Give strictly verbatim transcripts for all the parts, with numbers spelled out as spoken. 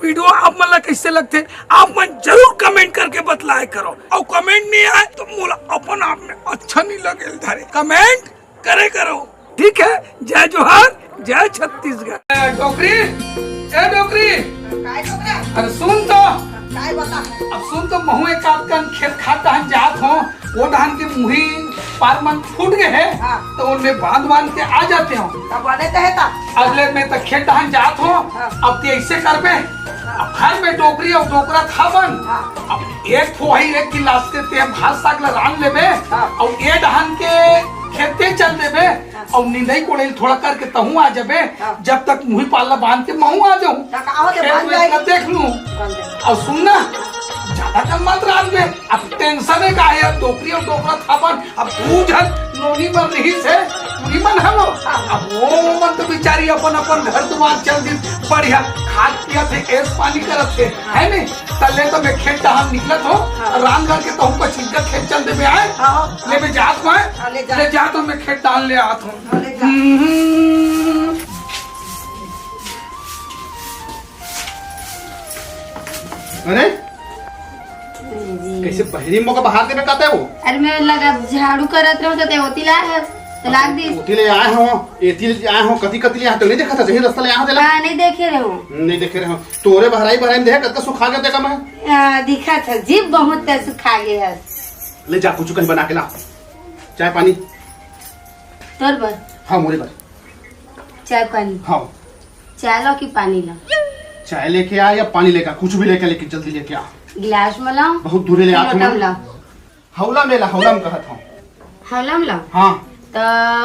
Video आप मन ला कइसे लगथे, आप मन जरूर कमेंट करके बतलाए करो। अउ कमेंट नहीं आए तो मोला अपन आप में अच्छा नहीं लगे धरे। कमेंट करे करो, ठीक है? जय जोहार, जय छत्तीसगढ़। ए, डोकरी, ए, डोकरी। काय डोकरा? अरे सुन तो। काय बता? अब सुन तो, महूं एक आध कन खेत खार डहन जात हों, वो डहन के मुही पार मन फूट गए हे, हाँ। तो ओमे बांध बांध के आ जात हों। तब बने तो हे ता। अगले में तो खेत डहन जात हों, हाँ। अब ते ऐसे करबे, हाँ। अब घर में डोकरी अउ डोकरा था बन, हाँ। अब एक ठो ही एक गिलास के ते भात साग ला रांध लेबे, हाँ। अउ ए डहन के खेते चल देबे, हाँ। अउ निंदई कोड़ई थोड़ा करके तहूं आ जाबे, हाँ। जब तक मुही पार ला बांध के महूं आ जाऊं। ता का होथे, खेत बांध में जाए। इतना देख लूं। बांध जाए। अउ सुन ना, ज्यादा कन मत रांधबे, अब टेंशन हे का हे, अब डोकरी अउ डोकरा थापन, अब दू झन नोनी मन रहिस हे, टूरी मन हलो। हाँ। अब वो मन तो बेचारी अपन अपन घर दुआर चल दी, बढ़िया खात पियत हे, ऐस पानी करत हे, हाँ। है नहीं? तले तो मैं खेत डहान निकलत हों, हाँ। रांध करके तहूं पछिन का खेत चल देबे आए। हाँ। ले मैं जात हों, हाँ, ले जा। ले जात हों, मैं खेत डहान ले आत हों। हाँ, ले जा। हम्म। अरे, जी। कइसे बहिरी मोका बाहर देबे कहते हो? अरे, मैं लगा झाड़ू करत रहूं तो ते ओती ला है, तो लाग दी। ओती ले आए हों, एती ले आए हों, कती कती ले आए हों, तो नहीं देखा था, सही रास्ता ले आए हों, तेला? हाँ, नहीं देखे रहे हों। नहीं देखे रहे हों। तोरे बहराई बहराई में देखे, कतका सुखा गया देखा मैं। आ, दिखा था, जीभ बहुत तेज सुखा गया है। ले जा, कुछ कहीं बना के ला, चाय पानी। तोर बर? हाँ, मोरे बर। चाय पानी? हाँ। चाय ला कि पानी ला? चाय लेके आ या पानी लेके आ, कुछ भी लेके आ, लेकिन जल्दी लेके आ। गिलास में लाओ? बहुत दूर ले आत हूँ। लोटा में लाओ? हौला में ला, हौला में कहत हूँ। हौला में लाओ? हाँ। तो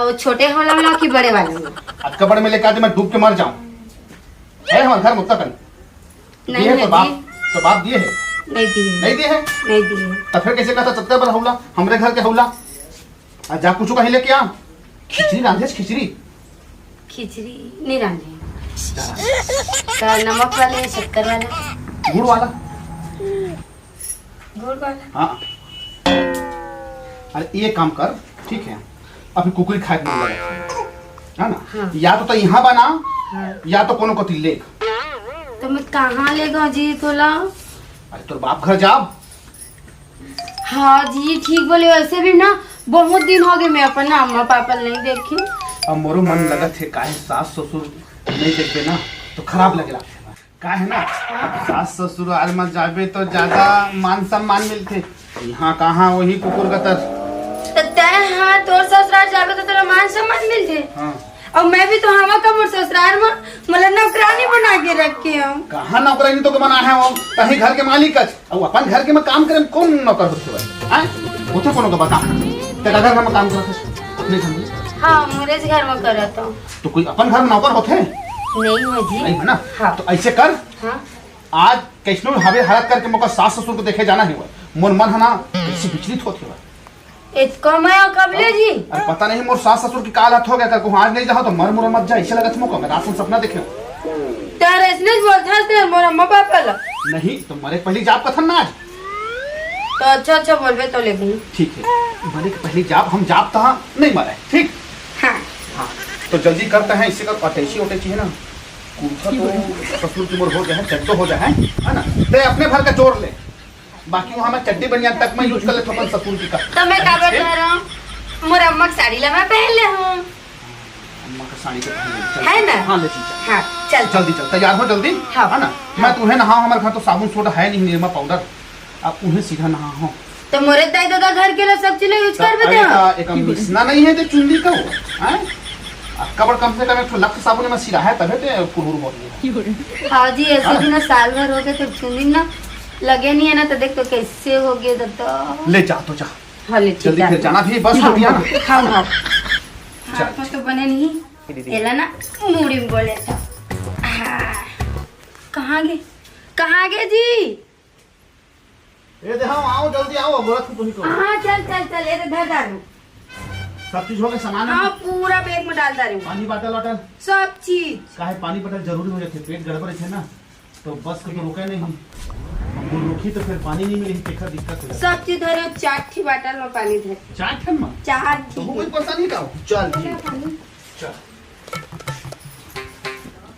वो छोटे हौला में लाओ कि बड़े वाले में? अतका बड़े में लेके आते, मैं डूब के मर जाऊँ। है हमारे घर में उतना कन। नहीं दिए है तो जी। बाप, तो बाप दिए है? नहीं दिए। नहीं दिए है? नहीं दिए। तो फिर कैसे कहता, "सत्तर बार हौला, हमरे घर के हौला"? आ जा, कुछ कहीं लेके आ। खिचड़ी रांधे, खिचड़ी। खिचड़ी नहीं रांधे। तो नमक वाले, शक्कर वाला? गुड़ वाला। गुड़ वाला? हाँ। अरे, ये काम कर, ठीक है, अभी कुकरी खाए के मन लगा है ना? हाँ। या तो, तो यहाँ बना, हाँ। या तो कोनो कति लेख। तो मैं कहाँ ले गो जी तोला? अरे, तोर बाप घर जाब। हाँ जी, ठीक बोले। वैसे भी ना, बहुत दिन हो गए मैं अपन ना अम्मा पापा नहीं देखी। अब मोरो मन लगत हे, काहे सास ससुर नहीं देखबे ना, तो खराब लगेला। का है ना, सास ससुराल में जाबे तो ज्यादा मान सम्मान मिलथे। यहाँ कहाँ, वही कुकुर गतर। तो तै, हाँ, तोर ससुराल जाबे तो तोरा मान सम्मान मिलथे। हाँ। और मैं भी तो हवा का मोर ससुराल में, मतलब, नौकरानी बना के रखे हो। कहाँ नौकरानी तो के बना है वो? कहीं घर के मालिक अच। और अपन घर के में काम करे में कौन नौकर होथे भाई? हैं? होथे कोनो के बता। तेरा घर में काम करत है? अपने घर में? हाँ, मोरे घर में करत हूँ। तो कोई अपन घर में नौकर होथे? नहीं है जी। नहीं है ना? हाँ। तो ऐसे कर, हाँ। आज कैसनो हवे हालत करके मोका सास ससुर को देखे जाना है। मोर मन है ना, कैसे विचलित होत है। इतको मैं कब ले जी? अरे पता नहीं मोर सास ससुर की का हालत हो गया, कर को आज नहीं जाओ तो मर मुर मत जा, ऐसे लगत मोका, मैं रात में सपना देखे। तार ऐसने बोलता है मोर अम्मा पापा ला। नहीं, तो मरे पहली जाब कथन ना आज। तो अच्छा, अच्छा बोलबे तो लेबू। ठीक है, मरे के पहली जाब, हम जाब तहाँ नहीं मरे, ठीक? हाँ। हाँ, तो जल्दी करते हैं, इससे कर अटैची उटैची है ना, कुर्ता तो ससुर की मोर हो जाए, चड्डो हो जाए, है ना? ते अपने भर का जोड़ ले, बाकी वहाँ मैं चड्डी बनियान तक मैं use कर लेता हूँ, अपन ससुर की का। तो मैं का बता रहा हूँ, मोर अम्मा की साड़ी ला मैं पहन ले हूँ। अम्मा का साड़ी तो पहन ले, चल। है ना? हाँ, ले चल, चल। हाँ, चल। जल्दी चल, तैयार हो जल्दी, हाँ। है ना? हाँ। मैं तुम्हें नहाओ, हमारे घर तो साबुन सोडा है नहीं, निरमा पाउडर। अब उन्हें सीधा नहा हो। तो मोरे दाई ददा घर के ला सब चीज use तो कर बे अरे तो। का एक मिसना नहीं है तो चुंदी का हो, हैं? अब कबर कम से कम एक ठो लक्स साबुन में सिरा है तबे ते पुरहुर हो गया। हाँ जी, ऐसे हाँ। भी ना साल भर हो गए तो चुंदी ना लगे नहीं है ना, तो देख तो कैसे हो गए दादा। ले जा तो जा। हाँ, ले, ठीक जल्दी है। फिर जाना भी बस हो गया ना। हाँ, हाँ। चल। हाथ में तो बने नहीं। दीदी। एला ना मुड़ी में बोले था। हाँ। कहाँ गए? कहाँ गए जी? ए दे, हाँ, आओ, जल्दी आओ, बोलत हूँ तुम्ही को। हाँ, चल, चल, चल, ये तो धर डालू। सब चीज हो गए, सामान? हाँ, पूरा बैग में डाल डालू। पानी बाटल वाटल? सब चीज। काहे पानी बाटल जरूरी हो जाते, पेट गड़बड़ है ना, तो बस के तो रुके नहीं। हम लोग रुकी तो फिर पानी नहीं मिले, तेखा दिक्कत हो जाए। सब चीज धरे, चार ठी बाटल में पानी धरे। चार ठन में? चार तो ठी। वो कोई परेशानी का हो? चल, ठीक। चल।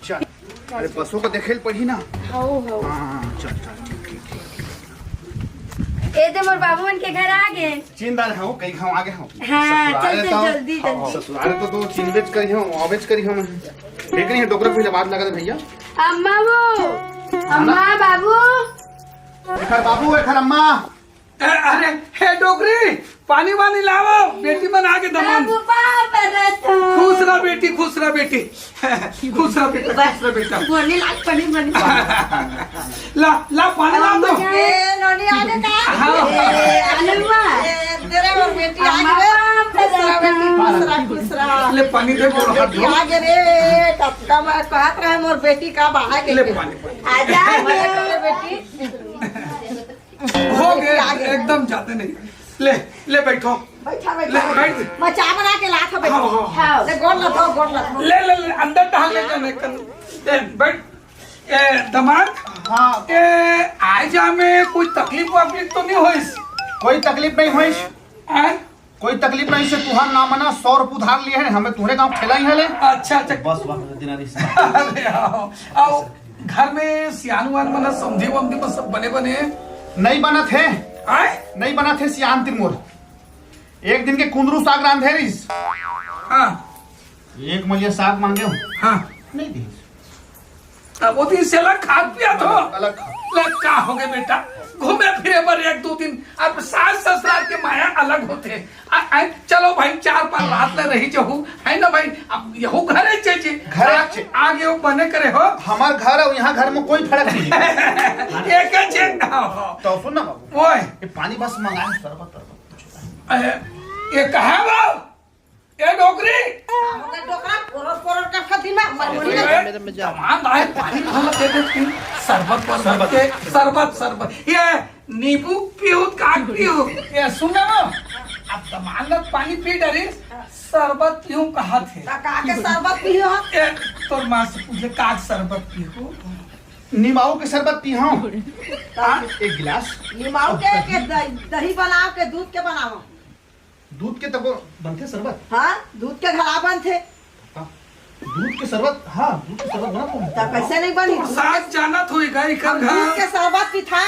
चल। अरे, बसों को देखे ल पड़ी ना। हौ, हौ। हाँ, चल, चल, ठीक, ठीक, ठीक। ए दे, मोर बाबू मन के घर आ गे। चिंता रहो, कई खाओ आगे हो। हाँ, ससुराल चल, चल, तो, जल्दी, हाँ, जल्दी। ससुराल तो, तो चिंबेच करी हो, आवेच करी हो। ठीक नहीं है, डोकरा पहले बात लगा दे भैया। अम्मा वो, अम्मा, बाबू। एखर बाबू, एखर अम्मा। ए, अरे, हे डोकरी, पानी वानी लावव, बेटी मन आगे दमन। बाबू, पाँव परत हँव। खुश रह बेटी, खुश रह बेटी। खुश रह बेटा, खुश रह बेटा। बोलने लाग पानी वानी। ला, ला, पानी ला दो। ए, नोनी आगे का? हाँ। ए, अनुआ। ए, तेरे और बेटी आगे। अम्मा, खुश रह बेटी, खुश रह, खुश रह। ले पानी दे, मोर हाथ बेटी धो। आगे रे, कब का मैं कहत रहे मोर बेटी का बाहर के। ले पानी, पानी। आजा रे बेटी। हो गए, एकदम जाते नहीं। ले, ले बैठो। बैठा, ले, बैठा। बैठ। मैं चाय बना के लात हँव, बैठा। हाँ, हाँ, हाँ। ले, गोड़ लथो, गोड़ लथो। ले, ले, ले, अंदर टहल ले, ले, ले, कर। ले, बैठ। ए, दमाद? हाँ। ए, आए जा में कोई तकलीफ वकलीफ तो नहीं होइस? कोई तकलीफ नहीं होइस। हैं? कोई तकलीफ नहीं से तुहार ना मना, सौ रुपये उधार लिए हैं, हमें तुहरे गाँव खेलाई है ले। अच्छा, अच्छा। बस, बस, दिना रिश्ता। अरे, आओ, आओ। घर में सियान वान मना, समधी वमधी में सब बने बने? नहीं बनत है। आय? नहीं बनत है सियान तिरमोर। एक दिन के कुंदरू साग रांधे रहिस। हाँ। एक मलिया साग मांगे हो। हाँ। नहीं दी। अब वो दिन से अलग खात पियत हो। अलग खात। ले का हो गए बेटा, घूमे फिरे बर एक दो दिन, अब सास ससुराल के माया अलग होथे। आ, आ, चलो भाई, चार पाँच रात ले रही जहू, है ना भाई? अब यहू घरे चे चे। घरे आ, चे। आगे वो बने करे हो। हमार घर और यहाँ घर में कोई फर्क नहीं। एक चे। हाँ, हाँ। तो सुन ना बाबू। ओए। ये पानी बस मंगाए, शरबत, शरबत। ए, ये कहाँ वो? ए डोकरी! का हो गए डोकरा? पोरर पोरर का खा दिमाग मर मर ए, गए। दमांद आए पानी भला दे दे तू। शरबत, शरबत, शरबत। शरबत, शरबत। ये नींबू पीहू, काट पीहू। ये सुन ना, अब दमांद पानी पी डरिस, शरबत पीहू कहा थे। का, का के शरबत पीहू? ए, तोर माँ से पूछे, का शरबत पीहू? निमाऊ के शरबत पीहू। हाँ, एक गिलास। निमाऊ के, के दही, दही बनाओ के दूध के बनाओ? दूध के तको बनथे शरबत? हाँ, दूध के घला बनथे। हाँ, दूध के शरबत, हाँ, दूध के शरबत बनत होही। त कैसे नहीं बनी? साग जानत होही, गाय का हम दूध के शरबत पीथा।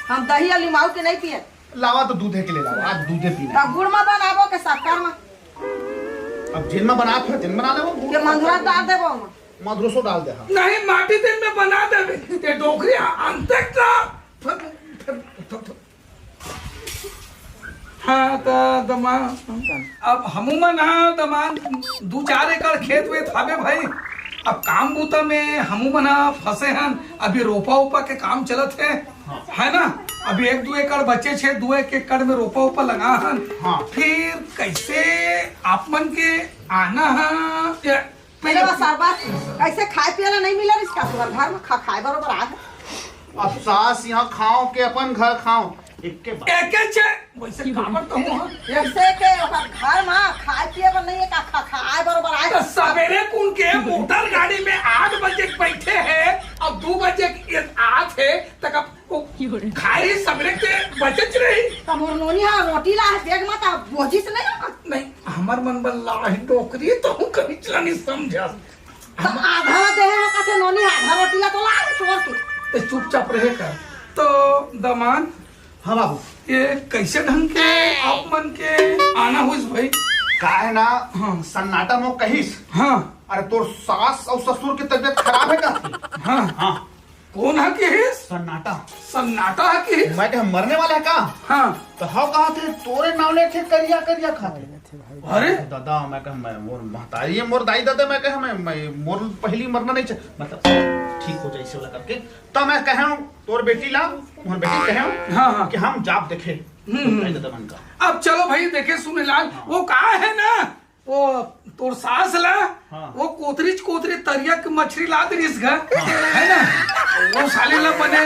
हम दही और लिमाऊ के नहीं पिए। लावा तो दूधे के ले लावा, आज दूधे पीना। त गुड़ में बनाबो के शक्कर में? अब जिन में बनात हो, तिन बना लेबो। के मंधुरा डाल देबो ओमा। मधुरसो डाल दे, हाँ। नहीं, माटी तिन में बना देबे। ये डोकरी अंते का। हाँ, त दमा-, अब हमू मन ह दमान दू चार एकड़ खेत वेत हावे भाई। अब काम बूता में हमू मन ह फंसे हन, अभी रोपा उपा के काम चलत हे, हाँ। है ना? अभी एक दू एकड़ बचे छे, दू एक एकड़ में रोपा उपा लगा हन। हाँ। फिर कैसे आप मन के आना ह, ये अरे वो सरबत, कैसे खाए पिए ला नहीं मिला इसका? तुम्हारे घर में खा, खाए बरोबर आ है। अब सास यहाँ खाओ के अपन घर खाओ, एक के बात। एके छे, वैसे काबर कहूँ हम? जैसे के ओकर घर में खाए पिए बर नहीं है का, खा, खाए बरोबर आ है। तो सवेरे कुन के मोटर गाड़ी में आठ बजे के बैठे हैं, अब दू बजे के आत है, तक अब वो खाए ही सवेरे के बचत रही। त मोर नोनी हा रोटी ला है, देख मत, अब बोझिस नहीं हो। नहीं, हमर मन बर लाही डोकरी, तो हूँ कभी चला नहीं समझा। त आधा दे है, कसे नोनी आधा रोटी ला तो ला दे छोड़ के। ते चुपचाप रहे का। तो दमान, हाँ बाबू। ये कैसे ढंग के आप मन के आना होइस भाई? का है ना, हाँ। सन्नाटा मो कहिस। हाँ। अरे तोर सास और ससुर की तबीयत खराब है का? हाँ। हाँ। कौन है किहिस? सन्नाटा। सन्नाटा है किहिस? मैं कहे मरने वाला है का? हाँ। तो हव कहा थे तोरे नाव ले थे करिया करिया खाते। अरे दादा, मैं कहे मैं मोर महतारी है, मोर दाई दादा, मैं कहे मैं, मैं मोर पहली मरना नहीं चाहिए, मतलब ठीक हो जाए इसे वाला करके। तो मैं कहे हूँ तोर बेटी ला, मोर बेटी कहे हूँ हाँ, हाँ। कि हम जाब देखे हम्म, हम्म। दाई दादा मन का। अब चलो भाई देखे सुने लाल, हाँ। वो कहा है ना वो तोर सास ला, हाँ। वो कोतरी च कोतरी तरिया के मछरी ला दे रिस घर, हाँ। है ना? वो साले ला बने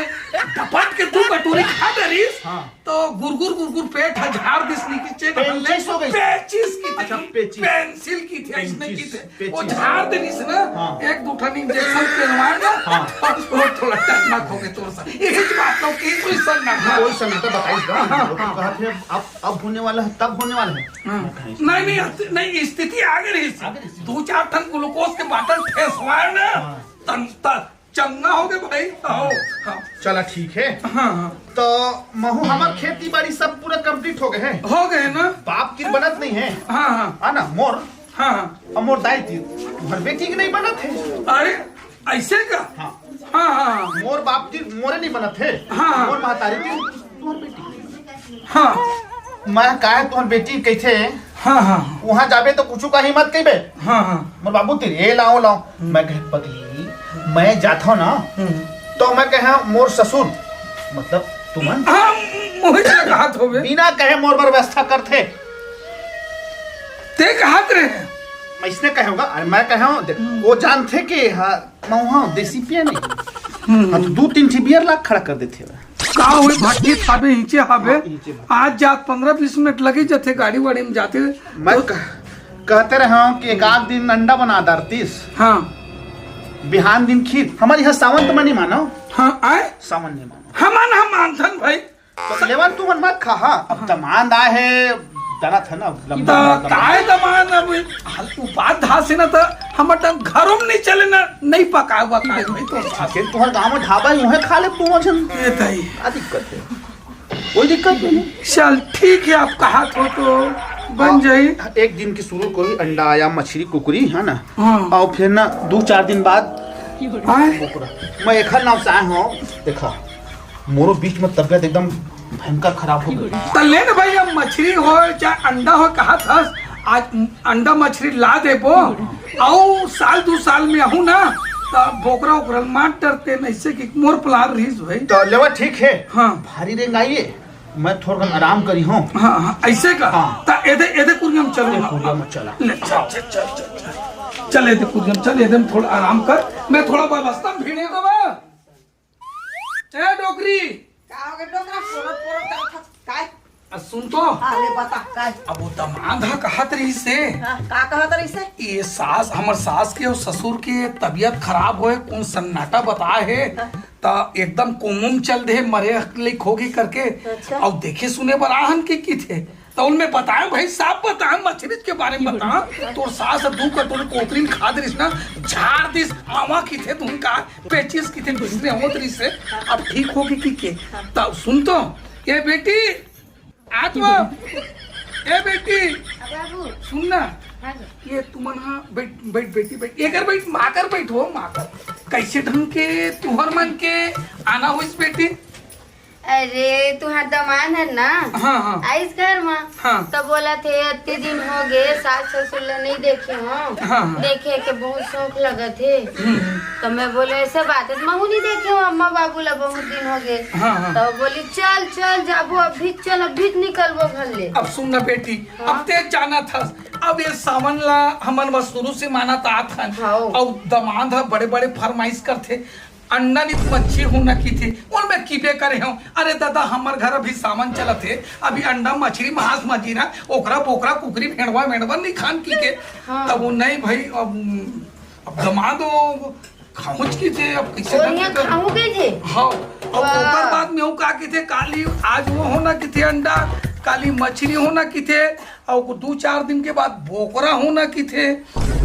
डपट के दू कटोरी खा दे रिस, हाँ। तो गुरगुर गुरगुर पेट ह झाड़ दिस निकचे पेचिस हो गई। पेचिस की अच्छा, थी, पेचिस। पेंसिल की थी, इसने की पेचिस, थी। वो पेचिस। झाड़ दे रिस ना, हाँ। एक दू ठन इंजेक्शन पेलवा ना, हाँ। और थोड़ा, थोड़ा टन्ना खो के तोर सा। यही बात तो की कोई सर ना था। कोई सन्नाटा बताइस ना, हाँ, लोग हाँ। कहा थे अब, अब होने वाला है, तब होने वाला है। हाँ। नहीं, नहीं, नहीं, स्थिति आ गई रही। आ गई रही। दो चार ठन ग्लूकोज के बाटल फेंकवाए ना, हाँ। तन-, त-, चंगा हो गए भाई। हाँ, हाँ। चला ठीक है। हाँ, हाँ। तो महू, हमर खेती बाड़ी सब पूरा complete हो गए है। हो गए ना? बाप की बनत नहीं है। हाँ, हाँ। है ना? मोर, हाँ, हाँ। अब मोर दाई ती, तुम्हार बेटी के नहीं बनत है। अरे, ऐसे का? हाँ। हाँ, हाँ, हाँ। मोर बाप ती मोरे नहीं बनत है। हाँ, हाँ। मोर महतारी ती तुम्हार बेटी। हाँ। मैं कहा तुम्हार बेटी कैसे? हाँ, हाँ। वहाँ जाबे तो कुछ कहीं मत कहिबे। हाँ, हाँ। मोर बाबू तेरे ए लाओ, लाओ। हम्म। मैं कहे, "पगली, मैं जाता हूँ ना, हम्म। तो मैं कहे, मोर ससुर, मतलब तुमन, हाँ, मोहित ने कहा तो बे। बिना कहे मोर बर व्यवस्था करथे।" ते कहत रहे। मैं इसने कहे होगा, अरे मैं कहे हूँ, देख, हम्म। वो जानथे कि हाँ, मैं वहाँ देसी पिया नहीं। हम्म। हाँ, तो दो तीन ठी बियर ला खड़ा कर देथे। का हुई, भट्टी खाबे, नीचे हाबे। हाँ, नीचे हाबे। आज जात पंद्रह बीस मिनट लगे जथे गाड़ी वाड़ी में जाते। मैं तो कह-, कहते रहे हूँ कि एक आध दिन अंडा बना डारतीस। हाँ। बिहान दिन खीर। हमारे यहाँ सावन तो नहीं मानो। हाँ, आए? सावन नहीं मानो। हमन हम मानथन भाई। तो लेवन तू मन मत खा, हाँ। अब दमांद आए है, डरा था ना, लंबा तो दमांद। काय दमांद अब, हाल तू बात धासे ना, तो हमर टन घरों में नहीं चले ना, नहीं पकाए हुआ खाए भाई तो। फिर तुम्हारे गाँव में ढाबा ही है, खा ले तू वचन। ये तई। का दिक्कत है? कोई दिक्कत नहीं। चल ठीक है, आप कहा तो, तो बन हाँ, जाई। एक दिन की शुरू कोई अंडा या मछली कुकरी है ना, हाँ। और फिर ना दो चार दिन बाद हाँ। कुकरा। मैं एक नाव से आया हूँ, देखा मोरो बीच में तबियत एकदम भयंकर खराब हो गई। त ले न भाई, अब मछली हो चाहे अंडा हो, कहा थस आज अंडा मछली ला देबो, अउ साल दू साल में आहू ना, त बोकरा ओकरा मार डरते, नहीं से कि मोर प्लान रहीस भाई। तो लेवा ठीक है। हाँ। भारी रेंग आइए, मैं थोड़ा आराम करी हूँ। हाँ, हाँ, ऐसे का? हाँ। त एदे, एदे कुरिया में चलो ना। कुरिया में चला। ले, चल, चल, चल, चल, चल। चल, एदे कुरिया में चल, एदे में थोड़ा आराम कर, मैं थोड़ा व्यवस्था में भिड़े देबो। ए डोकरी। का हो गए डोकरा? पोरत पोरत करत हस। काय? आ, सुन तो। हाँ, ले बता, काय? अब वो दमांद ह कहत रही से। हाँ, का कहत रही से? ये सास, हमर सास के और ससुर के तबियत खराब होए, कौन सन्नाटा बताए है, हाँ। त एकदम कोमो में चल दे, मरे अकले खोगे करके। अच्छा। और देखे सुने बर आहन के किथे। त उनमें बताए भाई, साफ बताए, मछली के बारे में बताए। तोर सास दू कटोरी कोतरी में खा दे रहीस ना, झाड़ दिस, आवा किथे तुम का पेचिस किथे दूसरे होत रही से, अब ठीक होगी कि के? हाँ। तब सुन तो, ए बेटी, आ तो, ए बेटी, हाँ बाबू। सुन ना, हाँ जी। ये तुमन हा बैठ, बैठ बेटी, बैठ, एकर बैठ, माकर बैठ हो, माकर। कैसे ढंग के तुहर मन के आना होइस बेटी? अरे, तुहार दमांद है ना, हाँ, हाँ। आइस घर मा, हाँ। त बोलत हे, "अत्ते दिन हो गे, सास ससुर ला नहीं देखे हूँ, हाँ, हाँ। देखे के बहुत शौक लगत हे।" हम्म। त मैं बोले, "ऐसे बात है, महू नहीं देखे हूँ अम्मा बाबू ला, बहुत दिन हो गे।" हाँ, हाँ। त बोली, "चल, चल, जाबो, अभी चल, अभी निकलबो घर ले।" अब सुन ना बेटी, हाँ। अब ते जाना था, अब ये सावन ला हमन बस शुरू से मानत आत हन। हाँ। अब दमांद ह बड़े-बड़े फरमाइश करथे, अंडा नहीं मच्छी होना किथे, ओल मैं किबे करे हूँ। अरे दादा, हमर घर अभी सावन चलत हे, अभी अंडा, मछली, मांस, मजीरा, ओकरा, बोकरा, कुकरी, भेड़वा, मेड़वा नहीं खान की के। हाँ। तब वो नहीं भाई, अब, अब दमांद हो, खाहूच किथे, अब कैसे और ना यहाँ किथे? खाहू किथे? हाँ, अब वाह। ओकर बाद में वो का किथे, काली आज वो होना किथे अंडा, काली मछली होना किथे, और दू चार दिन के बाद बोकरा होना किथे,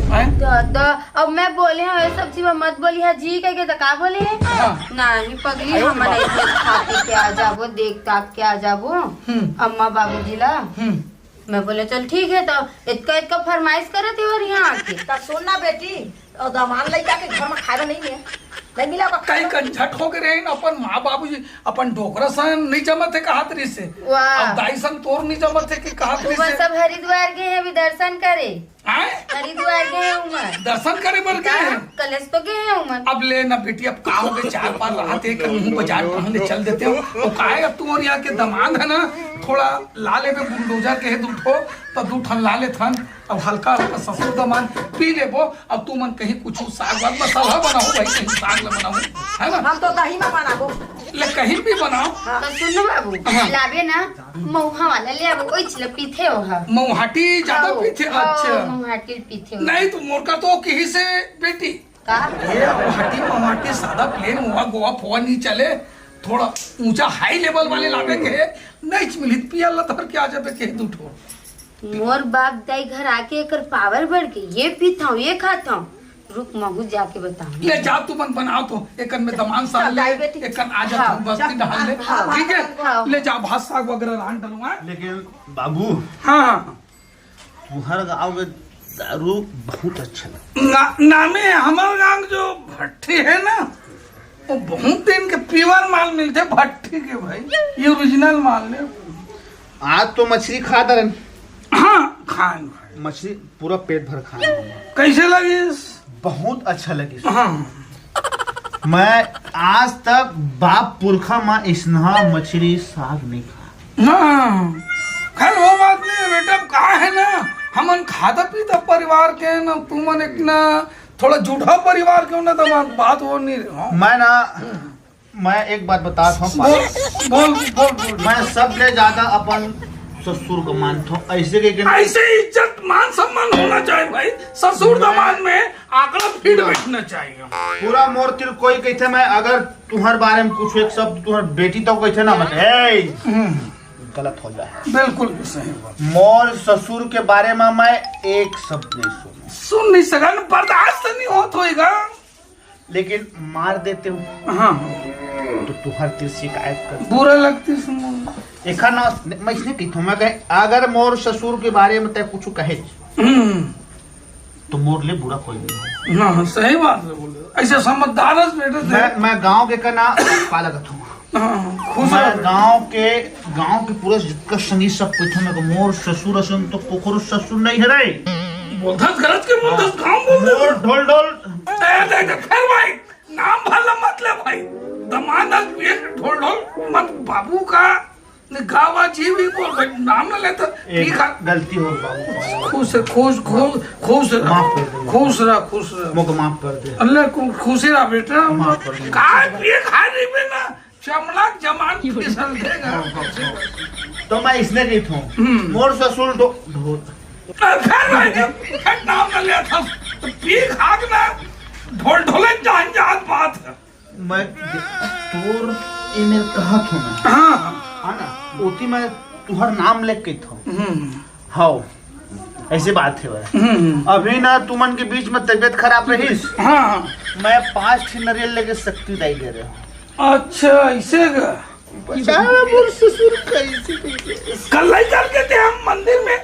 हैं? दादा, अब मैं बोले हूँ, ये सब चीज मत बोली है जी, कह के तो का बोले है? हाँ। नहीं पगली, आयो हम बाप। नहीं कुछ खा पी के आ जाबो, देख ताक के आ जाबो, हम्म। अम्मा बाबूजी ला। हम्म। मैं बोले, "चल ठीक है।" तो इतका, इतका फरमाइश करत है और यहाँ आके। तो सुन ना बेटी, और दमान लइका के घर में खाए नहीं है, नहीं मिला ओका कई खाए। कंझट हो के रहे न, अपन माँ बाबूजी, अपन डोकरा सन नहीं जमत है कहत रही से। वाह। अब दाई सन तोर नहीं जमत है कि कहत रही वो से। सब हरिद्वार गए हैं, अभी दर्शन करे। आए? हरिद्वार गए हैं उमर। दर्शन करे बर गए हैं? कलेश तो गए हैं उमर। अब ले ना बेटी, अब का हो गए, चार पार रात एक मुंह बाजार टहलने चल देते हो। वो का है, अब तू और यहाँ के दमांद है ना, थोड़ा ला लेबे बुलडोजर के है दू ठो, तो दू ठन ला लेथन। अब हल्का हल्का ससुर दमांद पी लेबो। अब तू मन कहीं कुछ साग वाग मसाला बनाओ भाई, कहीं साग ला बनाओ, है ना? हम तो दही में बनाबो। ले कहीं भी बनाओ। हाँ। तो सुन ना बाबू, हाँ। लाबे ना, मऊहा वाला ले आबो, ओइच ले पीथे ओहा। मऊहाटी ज्यादा हाँ, पीथे, हाँ, अच्छा। मऊहाटी पीथे ओहा। नहीं तो मोर का तो कही से बेटी। का? ये मऊहाटी, मऊहाटी सादा प्लेन हुआ, गोवा फोवा नहीं चले, थोड़ा ऊंचा हाई लेवल वाले लाबे के, नहीं मिलित पिया ला धर के आ जाबे के दू ठो। मोर बाप दाई घर आके एकर पावर बढ़ के ये पीता हूँ, ये खाता हूँ। रुक, महू जाके बताऊं। ले जा, तुमन बनाओ तो, एकन में दमान साग ले, दाई बेटी। एकन आ जा, हाँ, तुम बस्ती जा, डहान ले, हाँ, ठीक है? हाँ। ले जा, भात साग वगैरह रांध डलवा। लेकिन बाबू, हाँ, हाँ। तुहर गांव के दारू बहुत अच्छा लगता। ना, नामे हमर गांव के जो भट्टी है ना, वो बहुत दिन के pure माल मिलते भट्टी के भाई, ये original माल है। आज तो मछली खा दरन। हाँ, खान भाई। मछली पूरा पेट भर खान। कैसे लगिस? बहुत अच्छा लगिस। हाँ। मैं आज तक बाप पुरखा मा इसनहा मछली साग नहीं खाय। हाँ, खैर वो बात नहीं है बेटा, अब का है ना, हमन खाता पीता परिवार के ना, तुमन एक ना थोड़ा जूठा परिवार के हो ना, तो बात, बात वो नहीं रहे। हाँ। मैं ना, मैं एक बात बतात हूँ। बोल, बोल, बोल, बोल। मैं सबले ज्यादा अपन ससुर को मानता हूँ, ऐसे के, के ऐसे इज्जत मान सम्मान होना चाहिए भाई, ससुर मैं दमाद में आंकड़ा फिट बैठना चाहिए। पूरा मोर तिर कोई कहते, मैं अगर तुम्हारे बारे में कुछ एक शब्द तुम्हारे बेटी तो कहते ना, मत, ए, गलत हो जाए। बिल्कुल भी सही बात। मोर ससुर के बारे में मैं एक शब्द नहीं सुन। सुन नहीं सका ना, बर्दाश्त नहीं होत होएगा। लेकिन मार देते हो हाँ। तो तुम्हारे तिर शिकायत कर। बुरा लगती सुन। एखा ना, मैं इसने कहता हूँ, मैं कहे, अगर मोर ससुर के बारे में तय कुछ कहे, हम्म। तो मोर ले बुरा कोई नहीं हो। ना, सही बात है, बोले। ऐसे समझदार है बेटे थे। मैं, मैं गांव के का ना पाला कथूंगा। हाँ, खुश मैं रहो। गांव के, गांव के पूरा जितका संगी सब पूछो, मैं को मोर ससुर असन तो कोखरो ससुर नहीं है रे। बोलथस गरज के बोलथस, हाँ। गांव बोल दे। मोर ढोल ढोल। ए, दे, दे, फिर भाई, नाम भला मत ले भाई। दमाद ये ढोल ढोल मत बाबू का। ने गावा जी भी बोल भाई, नाम ना लेता। एक ठीक है। गलती हो गई बाबू। खुश है, खुश, खुश, खुश रह। माफ कर दे। खुश रह, खुश रह। मोको माफ कर दे। अल्लाह को खुशी रह बेटा। माफ कर दे। का ये खा रही बे ना? चमड़ा जमान फिसल देगा। तो मैं इसने कही थूं, हम्म। मोर ससुर ढो-, ढोल। फिर भाई, फिर नाम ना लिया था। तो पी खाक ना, ढोल ढोले जान जात बात है। मैं तोर ईमेल कहा थूं मैं। हाँ। हाँ ना, ओती मैं तुहर नाम लेके कही थूं। हम्म। हाव, ऐसे बात है भाई। हम्म। अभी ना तुमन के बीच में तबीयत खराब रहीस। हाँ। मैं पाँच ठे नरियल लेके शक्ति दाई दे रहे हूँ। अच्छा, ऐसे का? बेचारा मोर ससुर कैसे, कैसे? कल ही करके थे हम मंदिर में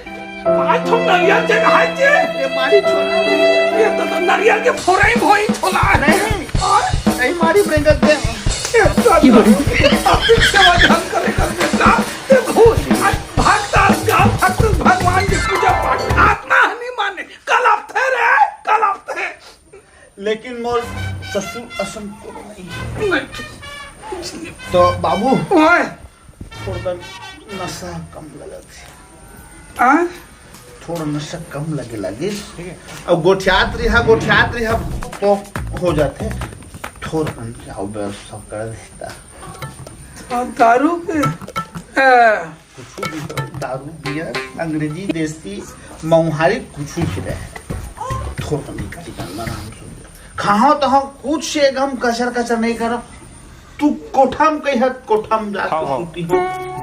पाँच ठो नरियल चढ़ाए थे। ये मारी छोला। ये तो, तो नरियल के फोरई भोई छोला है। नहीं। और? नहीं मारी, महंगा दे। ये तो अपनी सेवा धन करे कर बेटा। ये भूत, आज भक्त, आज गाँव भक्त भगवान की पूजा पाठ। आत्मा नहीं माने। कल आप थे रे, कल आप थे। लेकिन मोर ससुर असन कोनो नहीं। नहीं। तो बाबू, ओए। थोड़ा नशा कम लगत है। आ? थोड़ा नशा कम लगे लगिस। ठीक है। अब गोठियात रिहा, गोठियात रिहा तो हो जाते। थोड़ा कन जाओ व्यवस्था कर देता। और दारू के, आ, कुछ भी हो, दारू, बियर, अंग्रेजी, देसी, मऊहारी, कुछ भी रहे, थोड़ा निकल जाना आराम से। खाओ तो हम कुछ से एकदम कचर कचर नहीं करो। तू कोठा में कही है, कोठा में जाके हाँ, हाँ। सूती हो,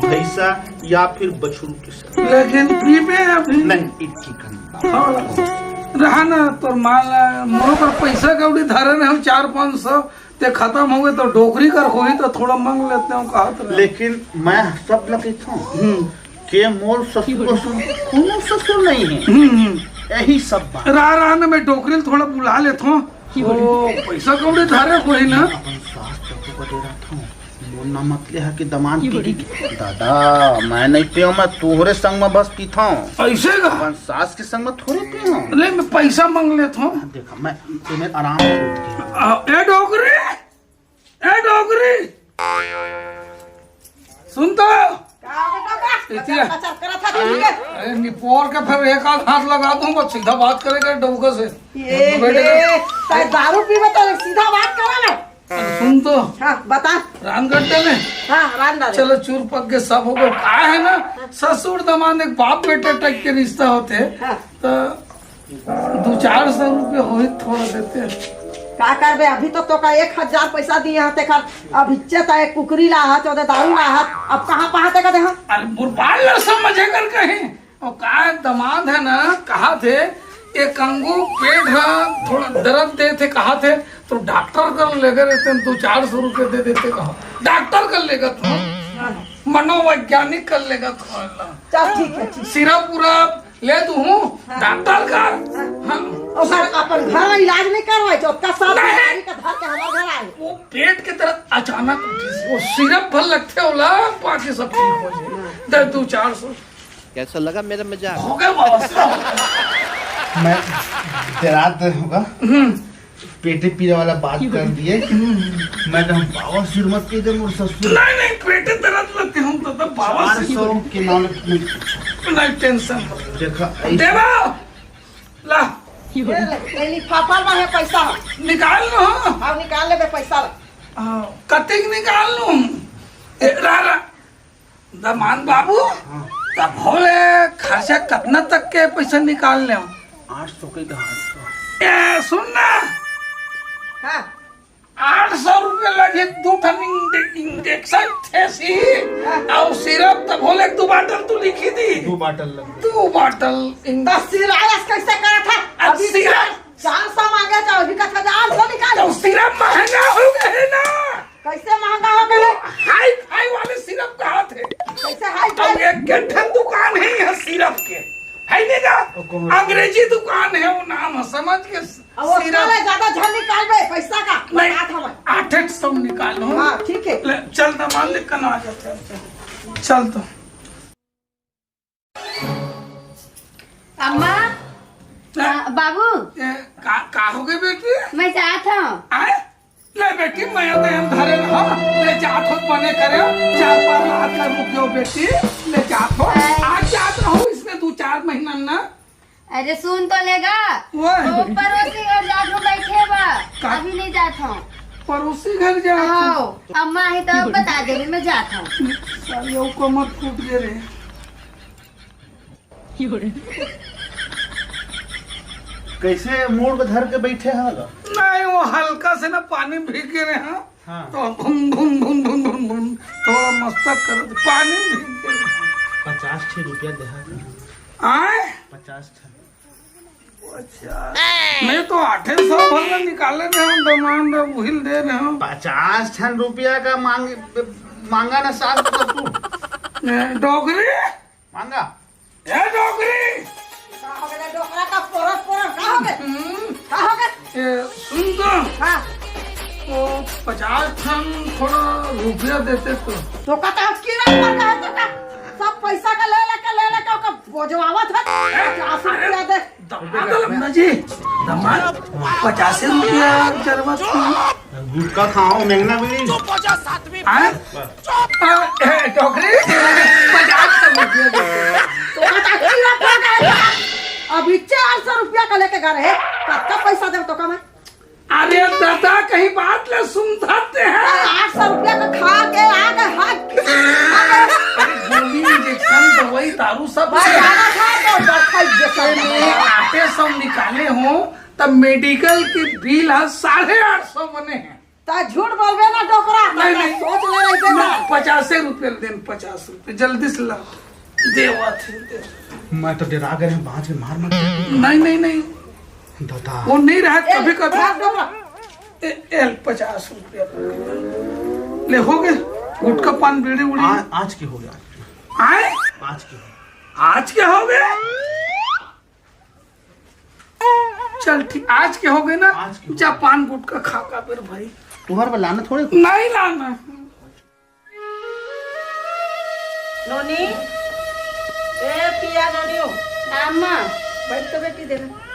भैंसा या फिर बछरू के साथ। लेकिन पीबे अभी। नहीं, इतनी कम। हाँ, रहा ना, तोर माल, मोर पर पैसा कौड़ी धरे रहे हम चार पाँच सौ, ते खत्म हो गए तो डोकरी कर होई तो थोड़ा मांग लेते हो, कहा तो। लेकिन मैं सब लगे था हम्म। के मोर ससुर असन कोनो ससुर नहीं है। हम्म, हम्म। यही सब बात। रहा, रहा ना, मैं डोकरी ल थोड़ा बुला लेता हूँ। ओ, पैसा कौड़ी धारे कोई ना। अपन सास ससुर को दे रहा था। मोर ना मत ले हा कि दमान पी की। दादा, मैं नहीं पियो, मैं तोहरे संग में बस पीता हूँ। ऐसे का? अपन सास के संग में थोड़े पियो। ले, मैं पैसा मांग लेता हूँ। देखा, मैं तुम्हें आराम से उठ गया। आ, ए डोकरी, ए डोकरी, सुन तो। का हो गया डोकरा? इतिया। कचर कचर करत था तुझे। अरे निपोर के फिर एक आध हाथ लगा दूं, बस सीधा बात करेगा डोकरा से। ये, बेटे ये, का ताई दारू पीबे तो सीधा बात करा ना। अरे सुन तो। हाँ, बता। रांध गड्ढे में। हाँ, रांध डाले। चलो चूर पक के सब हो गए। का है ना, ससुर दमाद एक बाप बेटे टाइप के रिश्ता होते हैं। हाँ। तो दो चार सौ रुपये होई, थोड़ा देते। का करबे, अभी तो तोका एक हजार पैसा दिए हते कर, अब इज्जत है, कुकरी लाहत, ओदे दारू लाहत, अब कहाँ पहाते का देहा? अरे बुरबाल ला समझे कर कहीं, और का दमाद है ना, कहा थे ए कंगू, पेट ह थोड़ा दर्द देथे कहाथे, तो डॉक्टर कर लेगे रहितेन, दू चार सौ रुपया दे देते कहा। डॉक्टर कर लेगत हंव, मनोवैज्ञानिक कर लेगत हंव। चल, ठीक हे, ठीक। सिरप उरप ले दूहूं, हाँ। डॉक्टर कर। हाँ। हाँ। ओकर अपन घर में इलाज नहीं करवाए, जो ओतका सब नहीं। बीमारी का धर के हमार घर आए। वो पेट के दर्द अचानक उठिस, वो सिरप भर लगथे ओला, बाकी सब ठीक हो जाए। दे दू चार सौ। कैसा लगा मेरा मजाक? हो गया बाबा साहब। मैं डरात होगा। हम्म। पेटे पीरा वाला बात कर दिए। मैं तो बाबा सिर मत कह दे मोर ससुर। नहीं, नहीं, पेटे दर्द लगते हम तो, तो बाबा चार सौ के नाम नहीं, टेंशन मत ले। देखा, ऐसे देवा, ला। ये ले, ये लिफाफा में है पैसा। निकाल लो, हाँ। अब निकाल लेबे पैसा ला। हाँ, कतेक निकाल लो? ए, रा, रा। दमान बाबू, हाँ। तब होले खर्चा कितना तक के पैसा निकाल ले? आठ सौ के तो आठ सौ। ए, सुन ना। हाँ। आठ सौ रुपया लगे दू ठन इंडे-, इंजेक्शन थे सी, हाँ। और सिरप तब होले दू बाटल तू लिखी दी। दू बाटल लगे। दू बाटल इंडे- तो सिरायस कैसे करा था? अब अभी सिरप चार सौ मांगे तो अभी का था, आठ सौ निकाल। तो सिरप महंगा हो गए है ना। कैसे महंगा हो गए? हाई फाई वाले सिरप कहा थे। कैसे हाई फाई? अब एक के ठन दुकान है यहाँ सिरप के, है नहीं का? तो कौन? अंग्रेजी दुकान है, वो नाम है, समझ के? अब वो सिरप। साले ज्यादा झन निकाल बे, पैसा का नहीं, बता था मैं। आठ एक सौ निकाल लो। हाँ, ठीक है। ले, चल तो मान ले, कल आ जाते हैं। चल तो। अम्मा, हाँ? आ, बाबू। ए, का, का हो गए बेटी? मैं जात हूँ। आए? ले बेटी, मैं तो हम धरे रहो, ले जात हो बने करे, चार पाँच लाख का रुपयो बेटी, ले जात हो। अरे। आज जात रहो, इसमें दो चार महीना ना। अरे सुन तो लेगा, वो। वो पड़ोसी घर जात हूँ, बैठे बा, का? अभी नहीं जात हूँ। पड़ोसी घर जात हूँ। हाँ, अम्मा है तो बता दे, मैं जात हूँ। साले, वो कमर फूट गए रे। कैसे मूड़ के धर के बैठे हैं गा? नहीं, वो हल्का से ना पानी में भीग गए हैं। हाँ। तो भुन, भुन, भुन, भुन, भुन, भुन, थोड़ा मस्तक कर, पानी में भीग गए। पचास ठे रुपया देहा का? आए? पचास ठे। अच्छा। मैं तो आठे सौ भर में निकाले रहे हूँ, दमान रहे, उहिल दे रहे हूँ। पचास ठन रुपया का मांग, मांगा ना सास तो तू। ए, डोकरी? मांगा। ए, डोकरी! का हो गया डोकरा का पोरस पोरस? का हो गया? हम्म। का हो गया? ए, सुन तो। हाँ। वो पचास ठन थोड़ा रुपया देते तो। तो का तो कीड़ा पड़ गया है तो का? सब पैसा का ले लेके, ले लेके ओका बोझवावत है। ए, पचास रुपया दे। दमाद लमना जी, दमाद, पचासे रुपया जरूरत थी। गुटखा खाओ, महंगा भी। आय? आ, ए, डोकरी, पचास का रुपया दे। तो पचास का रुपया का है। अभी चार सौ रुपया का लेके गा रहे, कतका पैसा दे तो का मैं? अरे दादा, कहीं बात ले सुन सकते हैं। आठ सौ रुपया का खा के आ गए, हाँ। अरे गोली, इंजेक्शन, दवाई, दारू सब भाई, है। आना था तो बरखा इंजेक्शन। ये आटे सब निकाले हो, तब मेडिकल के बिल आज साढ़े आठ सौ बने हैं। ता झूठ बोलबे ना डोकरा, ता नहीं, नहीं। सोच ले रही थे ना, ना। पचासे रुपये देन, पचास रुपये, जल्दी से ला। देवा थे, दे। मैं तो डरा गए हैं, बाँच के मार मत। नहीं, नहीं, नहीं। दादा। वो नहीं रहा, ए, कभी, कभी। मार दो ना। ए, ए, पचास रुपया। ले, हो गए। गुटखा, पान, बीड़ी, उड़ी। आ-, आज के हो गया। आए? आज के हो गया। आज के हो गए? चल ठीक, आज के हो गए ना? आज के हो जा, गए। पान गुटखा खा का फिर भाई। तुम्हारे पे लाना थोड़े। नहीं लाना। नोनी, ए पिया नोनियो। अम्मा। बैठ तो बेटी, दे ना।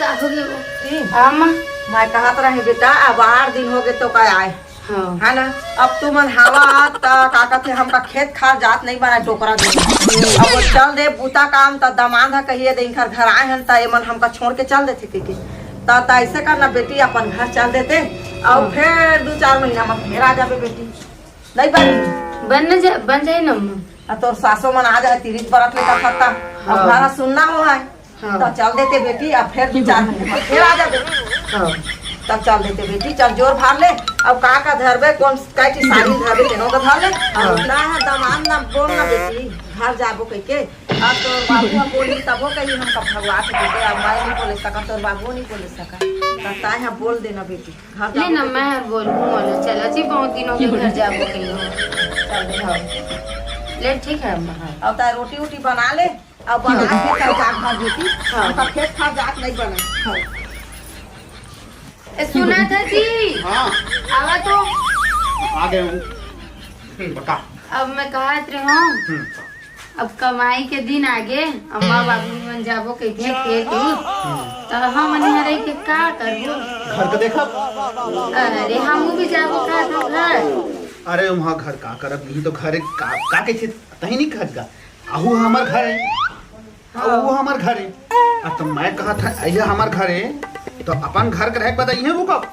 का हो गया वो? अम्मा। मैं कहत रहे बेटा, अब आठ दिन हो गए तो का आए। हाँ। है ना? अब तुमन हवा त का कहते, हमका खेत खार जात नहीं बना डोकरा दे। अब वो चल दे बूता काम त दमाद ह कहिए दे इनकर घर आए हन त एमन हमका छोड़ के चल देथे के, के। त, त ऐसे करना बेटी, अपन घर चल देते और हाँ। फिर दो चार महीना में फिर आ जाबे बेटी। नहीं बनी? बन न जा, बन जाए ना अम्मा। आ तोर सासो मन आ जाए, तिरित बरत ले कथा ता। अब हाँ। घर सुनना हो है। हाँ। तो चल देते बेटी, अब फिर दो चार महीने बाद फिर आ जाबे। हाँ। तब चल देते बेटी, चल जोर भार ले। अब का का धरबे, कोन का की साड़ी धरबे, तेनो का धर ले। अब ना है दमान ना बोल ना बेटी, घर जाबो कह के। अब तोर बाबू हम बोली तबो कही हम कब भगवा के देते। अब मैं नहीं बोले सका, तोर बाबू नहीं बोले सका। तब ताय हम बोल देना बेटी, घर ले जाबो ना, कह के। मैं हर बोलूँ, बोलो, चलो जी, बहुत दिन हो गए घर जाबो कही हो। चल दे, हाँ। ले ठीक है अम्मा, हाँ। अब ताय रोटी उटी बना ले। अब बना के तब जात भाग बेटी। हाँ। हम तब खेत खार जात नहीं बना। हाँ। ए, सुना था जी? हाँ। आवा तो। आ गए हूँ। हम्म, बता। अब मैं कहत रहे हूँ, हम्म। अब कमाई के दिन आगे, अम्मा बाबू मन जाबो कहिथे खेत ही, हम्म। तो हम हरे के का करबो? घर का देखब। अरे, हम भी जाबो का तो घर। अरे, वहाँ घर का करब? यही तो घर है, का, का कहिथे? तही नहीं कहत गा। आहू हमर घर है। हाँ। अउ वो हमर घर है। अब तो मैं कहत है, अइहा हमर घर है, तो अपन घर के रहे के बाद अइहे वो कब?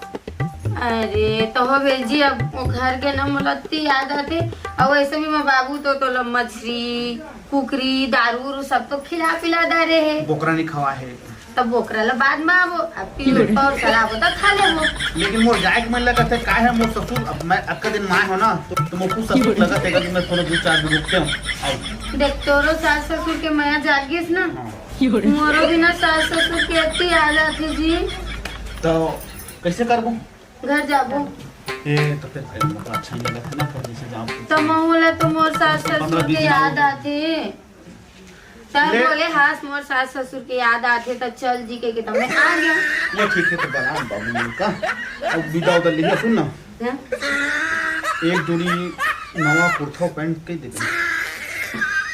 अरे, तो हो बेल जी, अब वो घर के ना मोला अत्ती याद आथे। अउ वैसे भी मैं बाबू तो तोला मछरी, कुकरी, दारू उरू सब तो खिला पिला डारे है। बोकरा नहीं खवा है। तब बोकरा ला बाद में आबो, अब पी लो और शराब होता खा लेबो। लेकिन मोर जाए के मन लगत है, का है मोर ससुर, अब मैं अक्का दिन माय हो ना, तो, तो मोर कुछ ससुर लगत है कि मैं थोड़ा दो चार दिन रुकते हूँ, आई। देख, तोरो सास ससुर के मया जागिस ना, हाँ। मोरो बिना सास ससुर के अत्ती याद आथे जी। तो कैसे करबो? घर जाबो। ए, तो फिर भाई, मतलब, अच्छा नहीं लगता ना, फिर जैसे जाओ। तो महू ला तो मोर सास ससुर के याद आथे। तब ले। बोले, "हाँ, मोर सास ससुर के याद आथे, त चल जी," के, के तब मैं आ गया। ये ठीक है, तो बना बाबू मन का। अब विदा उदा लिया, सुन ना। हाँ? एक जोड़ी नवा कुर्ता पैंट के दे दे।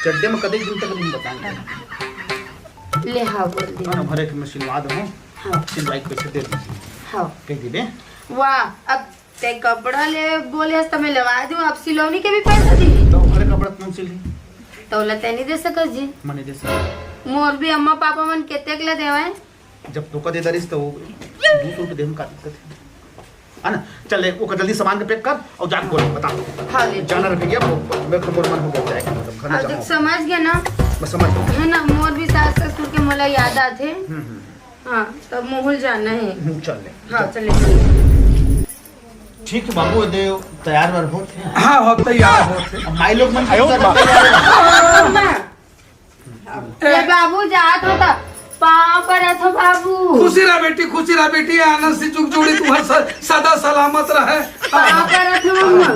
चड्डे में कतेक दिन तक नहीं बताएंगे। ले, हाँ, बोल दे। हाँ, भरे के मैं सिलवा दूँ। हाँ। सिलवाई के पैसे दे दीजिए। हाँ। कह दे दे। वाह, अब ते कपड़ा ले बोले हस त मैं लेवा दूं, अब सिलौनी के भी पैसा दी। तो ओकरे कपड़ा तुम सिली। तो ओला ते नहीं दे सकस जी। मैं नहीं दे सकस। मोर भी अम्मा पापा मन केतेक ला देवय। जब तोका दे दरिस तो वो दो सौ रुपये देहूं, का दिक्कत है? है ना? चल ले, ओकर जल्दी सामान के पैक कर और जाके बोल, बता। हाँ, ले। जाना रह गया, वो मेरे को मन हो गया जाएगा, मतलब, घर ना हाँ, तो जाऊँ। समझ गया ना? मैं समझ गया। है ना, मोर भी सास ससुर के मोला याद आथे। हम्म, हम्म। हाँ, तब मोहल जाना है। हम्म, चल ले। हाँ, चल ले। ठीक है बाबू, दे तैयार वार होत है। हाँ, हो तैयार होत है। अब माई लोग मन की आयो ज्यादा माँ। तैयार है। ए बाबू, जात हो त पाँव परत हो बाबू। खुशी रह बेटी, खुशी रह बेटी, आनंद से जुग जोड़ी तुम्हार स-, सदा सलामत रहे। पाँव परत हो मम्मा।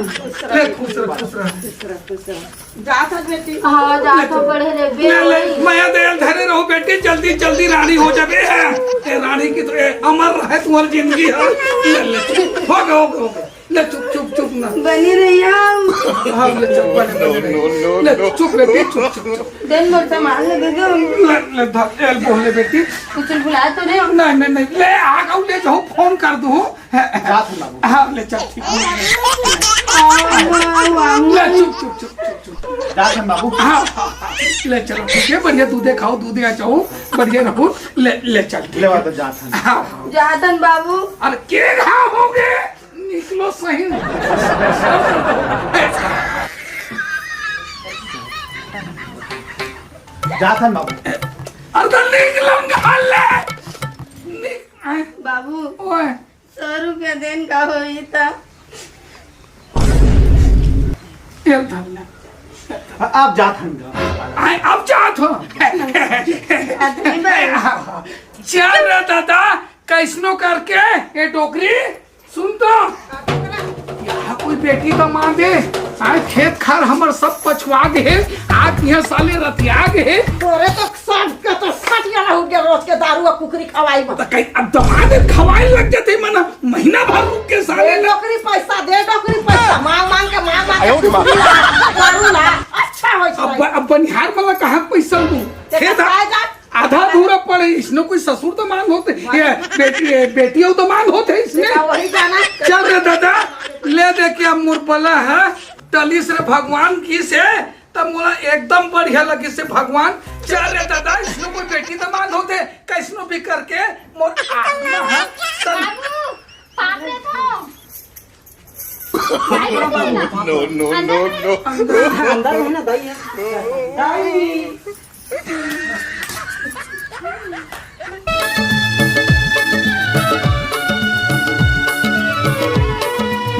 ले, खुश रह, खुश रह। जात हस बेटी। हाँ, जात हो, बढ़े रे ले, ले, बेटी। मया दया धरे रहो बेटी, जल्दी, जल्दी रानी हो जाबे। ए, रानी की तो, ए, अमर रहे तुम्हारी जिंदगी है। ले, ले, हो गया, हो गया, हो गया। ले, चुप, चुप, चुप ना। बनी रही हम। हाँ, ले, चुप, बने, बने रही। ले, चुप बेटी, चुप, चुप, चुप। दिन भर सामान लगे दो। ले, ले, धर, ए, बोल ले बेटी। कुछ भुला तो नहीं? नहीं, नहीं, नहीं। ले, आ गऊ, ले जाओ, फोन कर दूँ। जात हन बाबू। हाँ, ले चल, ठीक है। ले, चुप, चुप, चुप, चुप, चुप। जात हन बाबू। हाँ, हाँ, हाँ। ले चलो, ठीक है, बढ़िया दूधे खाओ, दूधे आ जाओ, बढ़िया रहो। ले, ले चल, ठीक ले है। बाबू, जात हन। हाँ, हाँ। जात हन बाबू। अरे, के घाव होगे? निकलो सही। जात हन बाबू। अरे, तो निकलो, निकाल ले। निक-, आए। बाबू। ओए। सौ रुपया देन का होई त? ये धर ले। आप जात हन गा। आए, आप जात हो। आदमी बा। चल रे दादा, कैसनो करके ये डोकरी, सुन तो। यहाँ कोई बेटी तो मान दे। आए, खेत खार हमर सब पछवा गे हे। आज यहाँ साले रतिया गे हे। तोरे तो सब के तो सटिया हो गया, रोज के दारू और कुकरी खवाई में। तो कहीं अब दमाद खवाए लग जाते, मना महीना भर रुक के साले दे ना। डोकरी पैसा, दे डोकरी पैसा, मांग मांग के, मांग मांग के आयो रे माँ। कुकरी ला, दारू ला, अच्छा हो अब जाए। ब-, अब बनिहार वाला कहाँ पैसा दूँ? तेरा खेत आ-, काय जात? आधा अधूरा पड़े, इसने कोई ससुर तो मान होते, ये बेटी, ये बेटी हो तो मान होते इसने। बेटा वही जाना। चल रे दादा, ले दे के अब मोर पला है, टलिस रे भगवान की से, तब मोला एकदम बढ़िया लगिस हे भगवान। चल रे दादा, इसनो कोई बेटी दमांद होथे, कैसनो भी करके मोर आत्मा ह तन- बाबू, पाप रे तो। No, no, no, no। अंदर, अंदर है ना, दाई है। दाई।